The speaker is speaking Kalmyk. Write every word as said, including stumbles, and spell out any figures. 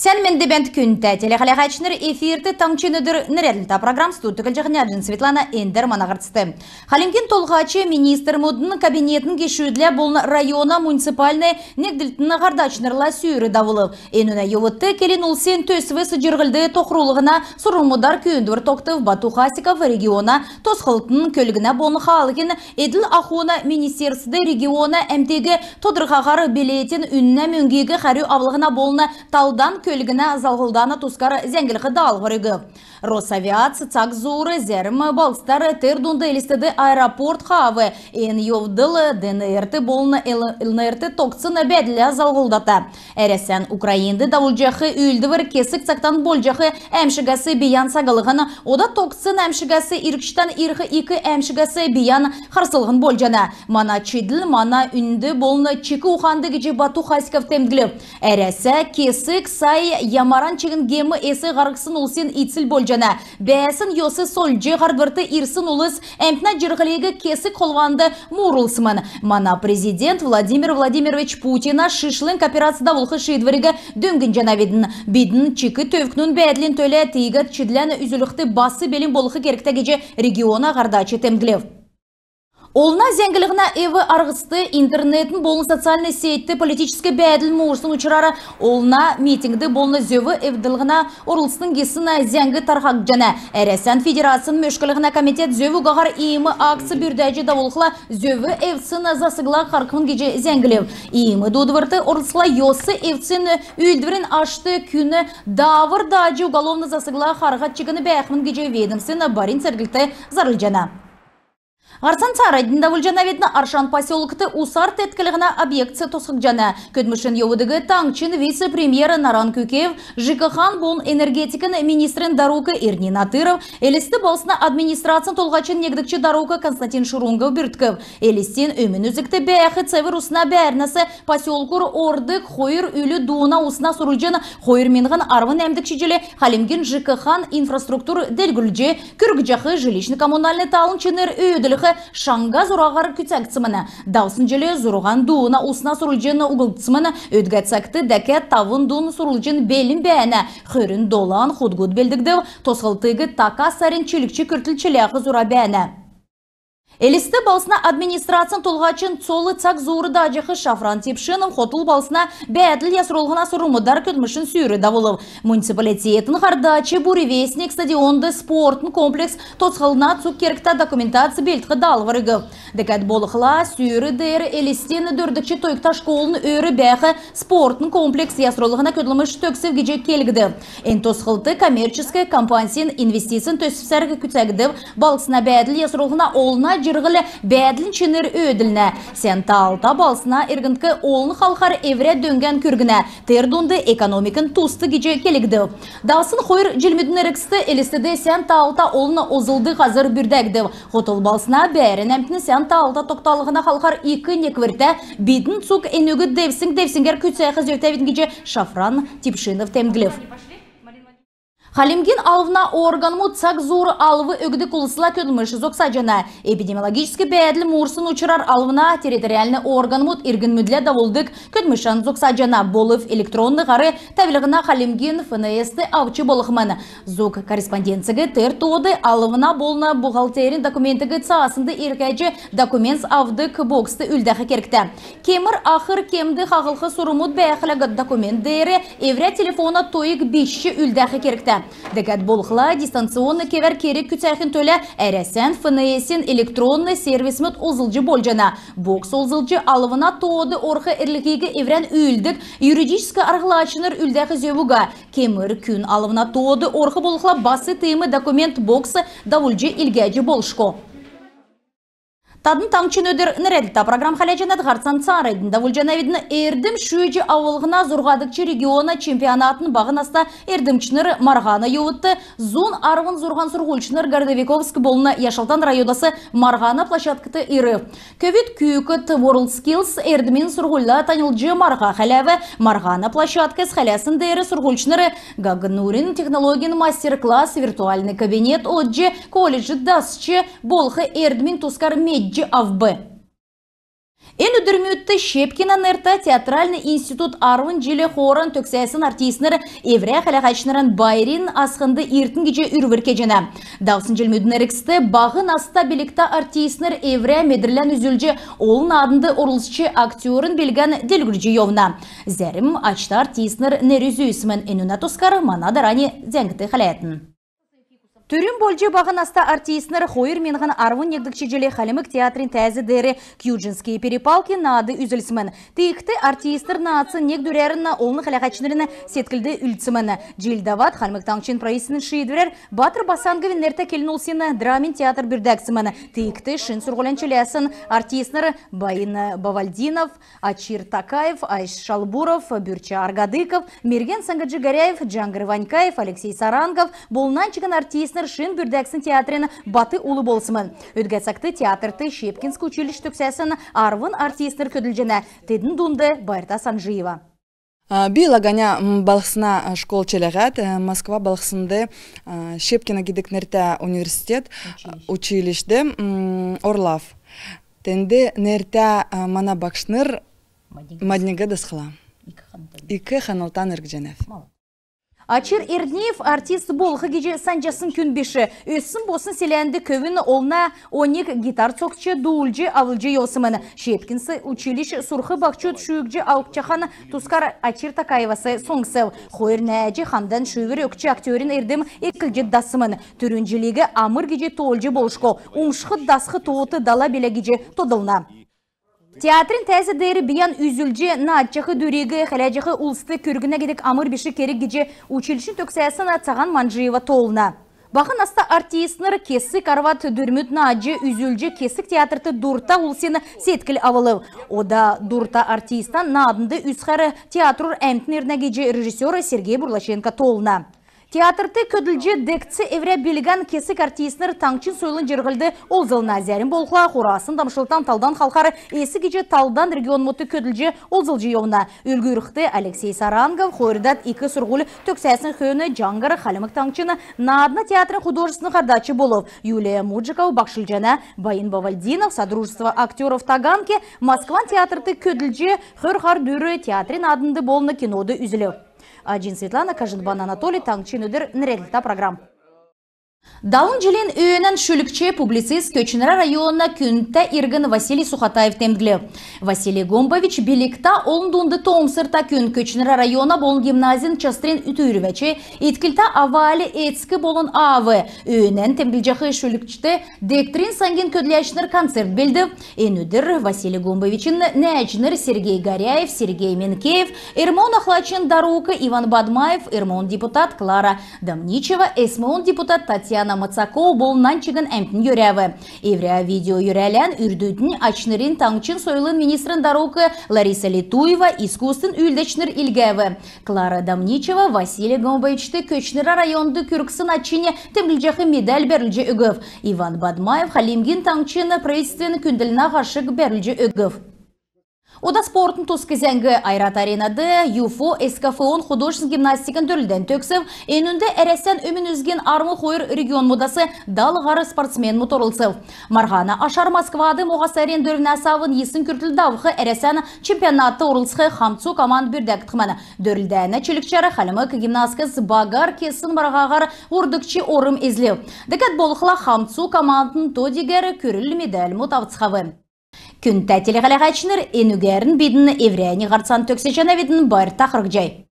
Сән менд бәәнт, күндтә телехәләһәчнр! Эфирт «Таңһчин өдр» нерәдлтә программ. Студьд көтлҗәхнь Эрнҗәнә Светлана. Эндр мана һарцд. Хальмгин Толһач министрмүдин кабинетин гешүдлә болн района муниципальн негдлтин һардачнрла сүүр давулв. Энүнә йовудт келн улсин төсвс җирһлд тохрулһна сурврмудар күүндвр тогтв. Бату Хасиков региона тосхлтын, көлгнә болн хаалһин эдл-ахуна министерствд региона әмтиг тодрхаһар билетин үннә мөңгиг хәрү авлһна болн талдан көлгнә залһлдана тускар зәңглх даалһвр өгв. Росавиац цаг зуур зәрм балһсдар, тер дунд Элстд аэропорт хаав. Эн йовдл ДНР-т болн ЛНР-т тогтсн бәәдллә залһлдата. Әрәсән Украинд давулҗах үүлдвр кесг цагтан болҗах әәмшгәс бийән саглһн, ода тогтсн әәмшгәс, иргчдән ирх ик әәмшгәс бийән харслһн болҗана. Мана чидл мана үнд болн чик уханд гиҗ Бату Хасиков темдглв. Әрәсә кесг сай ямаран чигн гем эс һарһсн улсин ицл болҗана. Бәәсн йос сольҗ, һардврт ирсн улс әмтнә җирһлиг кесг холванд муурулсмн. Мана президент Владимир Владимирович Путина шишлң операц давулх шиидвриг дөңнҗәнәвидн. Бидн чик төвкнүн бәәдлин төлә, тиигәд чидлән үзүлхд бас белн болх кергтә гиҗ региона һардач темдглв. Олна зәңглһнә эв-арһст, интернетин болн социальн сетьд политическ бәәдл муурсн учрар олна митингд болн зөв эвдлһнд орлцтн гисн зәңг тархагдҗана. Әрәсән Федерацин мөшклһнә комитет зөв угаһар иим акц бүрдәҗ давулхла, зөв эвдсн засгла харһхмн гиҗ зәңглв. Иим дуудврт орлцхла, йос эвдсн үүлдврин ашт күн даавр даҗ уголовн засгла харһад чигн бәәхмн гиҗ ведомствин барин церглт зарлҗана. Һарцан цааранднь давулҗанавидн. Аршан поселкд усар тетклһнә объектс тосхгдҗана. Көдлмшин йовудыг таңһчин вице-премьер Наран Кюкеев, ЖКХ-н болн энергетикин министрин дарук Эрни Натыров, Элст балһсна администрацин толһачин негдгч дарук Константин Шурунгов бүрткв. Элстин өмн үзгт бәәх Цевр усна бәәрнәс поселкур ордг хойр үлү дууна усна сурулҗн хойр миңһн арвн нәәмдгч җил Хальмгин ЖКХ-н инфраструктур делгрүлҗ, күргҗәх жилищн-коммунальн талын чинр өөдлх шаңһа зураһар күцәгдсмн. Давсн җил зурһан дууна усна сурулҗн углгдсмн. Өдгә цагт дәкәд тавн дуун сурулҗн белн бәәнә. Хөрн долан худгуд белдгдв. Тосхлтыг така сарин чилгч күртл чиләх зура бәәнә. Элст балһсна администрацин толһачин цол цаг зуур дааҗах Шафран Тепшинов хотл балһсна бәәдл ясрулһна сурврмудар көдлмшин сүүр давулв. Муниципалитетин һардач «Буревестник» стадионд спортын комплекс тосхлһна цуг кергтә документац белдх даалһвр өгв. Дәкәд болхла, сүүр деер Элстин дөрвдгч тойгта школын өөр бәәх спортын комплекс ясрулһна көдлмш төгсв гиҗ келгдв. Эн тосхлтд коммерческ компанин инвестицин төсвсәр күцәгдв. Балһсна бәәдл ясрулһна олна җирһл бәәдлин чинр өөдлнә. Сән таалта балһсна иргндк олн халхар эврә дөңгән күргнә, тер дунд экономикин туст гиҗ келгдв. Давсн хойр җилмүдин эргцд Элстд сән таалта олн олзлдг һазр бүрдәгдв. Хотл балһсна бәәрн әмтн сән таалта тогталһна халхар ик неквртә. Бидн цуг энүг девсң-девсңгәр күцәх зөвтәвидн гиҗ Шафран Тепшинов темдглв. Хальмгин алвна органмуд цаг зуур алв өгдг улсла көдлмш зогсаҗана. Эпидемиологическ бәәдл муурсн учрар алвна территориальн органмуд иргнмүдлә давулдг көдлмшән зогсаҗана. Болв электронн һар тәвлһнә Хальмгин ФНС-т авч болхмн. Зуг корреспонденциг тер тоод алвна болн бухгалтерин документиг цааснд илгәҗ документс авдг бокст үлдәх кергтә. Кемр ахр кемд хаһлх сурврмуд бәәхлә, документ деер эврә телефона тойг бичҗ үлдәх кергтә. Дәкәд болхла, дистанционн кевәр керг күцәхин төлә Әрәсән ФНС-ин электронн сервисмүд олзлҗ болҗана. Бокс олзлҗ алвна тоод орх эрлһиг эврән үүлддг юридическ арһлачнр үлдәх зөв уга. Кемр күн алвна тоод орх болхла, бас тиим документ бокс давулҗ илгәҗ болшго. Тадн «Таңһчин өдр» нерәдлһтә программ хәләҗәнәт. Һарцан цааранднь давулҗанавидн. Эрдм шүүҗ авлһна зурһадгч региона чемпионатын баһ наста эрдмчнр марһана йовудт зун арвн зурһан сурһульчнр Городовиковск болн Яшалтан районас марһана площадкд ирв. Көвүд күүкд WorldSkills эрдмин сурһульла таньлдҗ марһа хәләв. Марһана площадкас хәләсн деер сурһульчнр Гагнурин технологин мастер-класс, виртуальн кабинет одҗ, колледжд дасч болх эрдмин тускар медҗ авв. Эн өдрмүдт Щепкина нертә театральн институт арвн җил хооран төгсәсн артистнр эврә хәләһәчнрин байрин асхнд иртн гиҗ үрвр кеҗәнә. Давсн җилмүдин эргцд баһ наста билгтә артистнр эврә медрлән үзүлҗ, олн нааднд орлцҗ, актерин билгән делгрүлҗ йовна. Зәрм ачта артистнр нерн зүүсмн. Энүнә тускар мана дарани зәңгд хәләтн. Түрүн болҗ баһ наста артистнр хойр миңһн арвн негдгч җил Хальмг театрин тәәз деер «Кьюджинские перепалки» наад үзүлсмн. Тиигхд артистнр наадсн нег дүрәрн олн хәләһәчнрин седклд үлдсмн. Җил давад Хальмг Таңһчин правительствин шиидврәр Баатр Басанговин нертә келн улсин драмин театр бүрдәгдсмн. Тиигхд шин сурһулян чиләсн артистнр Баин Бавальдинов, Ачир Такаев, Айс Шалбуров, Бүрчә Аргадыков, Мирген Сангаджи-Горяев, Джангр Ванькаев, Алексей Сарангов болн нань чигн артистнр шин бүрдәгдсн театрин бат улс болсмн. Өдгә цагт театрт Щепкинск училищ төгсәсн арвн артистнр көдлҗәнә. Тедн дунд Байрта Санджиева. А, би Лаганя, м, балһсна, а, школ чиләһәд, э, Москва балһснд, а, Щепкина гидг нертә университет, а, училищд, м, орлав. Тенд нертә, а, мана багшнр мадниг дасхла. Ик ханлтан эргҗәнәв. Ачир Эрдниев артист болх гиҗ санҗасн күн биш. Өссн-боссн селәнд көвүн олна оньг гитар цокҗ, дуулҗ, авлҗ йовсмн. Щепкинск училищ сурх баһчуд шүүҗ авчахан тускар Ачир Такаевас соңсв. Хойр нәәҗ хамдан шүүвр өгч, актерин эрдм эклҗ дассмн. Түрүн җилиг амр гиҗ тоолҗ болшго, умшх-дасх тоот дала билә гиҗ тодлна. Театрин тәәз деер бийән үзүлҗ, наадҗах дүриг хәләҗәх улст күргнә гидг амр биш керг гиҗ училищин төгсәсн Цаһан Манджиева тоолна. Баһ наста артистнр кесг арвад дүрмүд наадҗ үзүлҗ, кесг театрт дурта улсин седкл авлв. Ода дурта артистан нааднд үзхәр театрур әмтн ирнә гиҗ режиссер Сергей Бурлаченко тоолна. Театрт көдлҗ дегц эврә билгән кесг артистнр таңһчин сойлын җирһлд олзлна. Зәрм болхла хурасн дамшлтан талдан халхар эс гиҗ талдан регионмудт көдлҗ олзлҗ йовна. Үлгүрлхд, Алексей Сарангов хойрдад ик сурһуль төгсәсн хөөн Җаңһр Хальмг Таңһчин наадна театрин художественн һардач болв. Юлия Муджикова багшлҗана, Баин Бавальдинов Содружество актеров Таганки Москван театрт көдлҗ, хөр һар дүр театрин нааднд болн кинод үзүлв. Аҗин Светлана, Кажинбан Анатолий, «Таңһчин өдр» нерәдлтә программ. Далн җилин өөнән шүлгч, публицист, Көтчнрә района күндтә иргн Василий Сухатаев темдглв. Василий Гомбович билгтә, олн дунд тоомсрта күн. Көтчнрә района болн гимназин частрин түүрвәч, итклтә авальн эцк болн аав. Өөнән темдглҗәх шүлгчд дегтрин саңгин көдләчнр концерт белдв. Эн өдр Василий Гомбовичин нәәҗнр Сергей Горяев, Сергей Менкеев, РМО-н ахлачин дарук Иван Бадмаев, РМО-н депутат Клара Домничева, СМО-н депутат Татьяна Мацакова болн нань чигн әмтн йөрәв. Эврә видео йөрәлән үрдүднь ачнрнь таңһчин сойлын министрин дарук Лариса Литуева, искусствин үүлдәчнр илгәв. Клара Домничева Василий Гомбовичд Көтчнрә районд күргсн ачинь темдглҗәх медаль бәрүлҗ өгв. Иван Бадмаев Хальмгин Таңһчин правительствин күндллһнә һашг бәрүлҗ өгв. Ода спортын туск зәңг. Ойрат Аренад ЮФО СКФО-н художественн гимнастикин дөрлдән төгсв. Энүнд Әрәсән өмн үзгин арвн хойр регионмудас дал һар спортсменмүд орлцв. Марһана ашар Москвад моһа сарин дөрвнәс авн йисн күртл давх Әрәсән чемпионатд орлцх хамцу команд бүрдәгдхмн. Дөрлдәнә чилгчәр хальмг гимнасткс багар кесн марһаһар һурвдгч орм эзлв. Дәкәд болхла хамцу командн то-дигәр күрл медальмуд авцхав. Күндтә телехәләһәчнр, энүгәрн бидн эврәннь һарцан төгсәҗәнәвидн. Байрта харһцхай.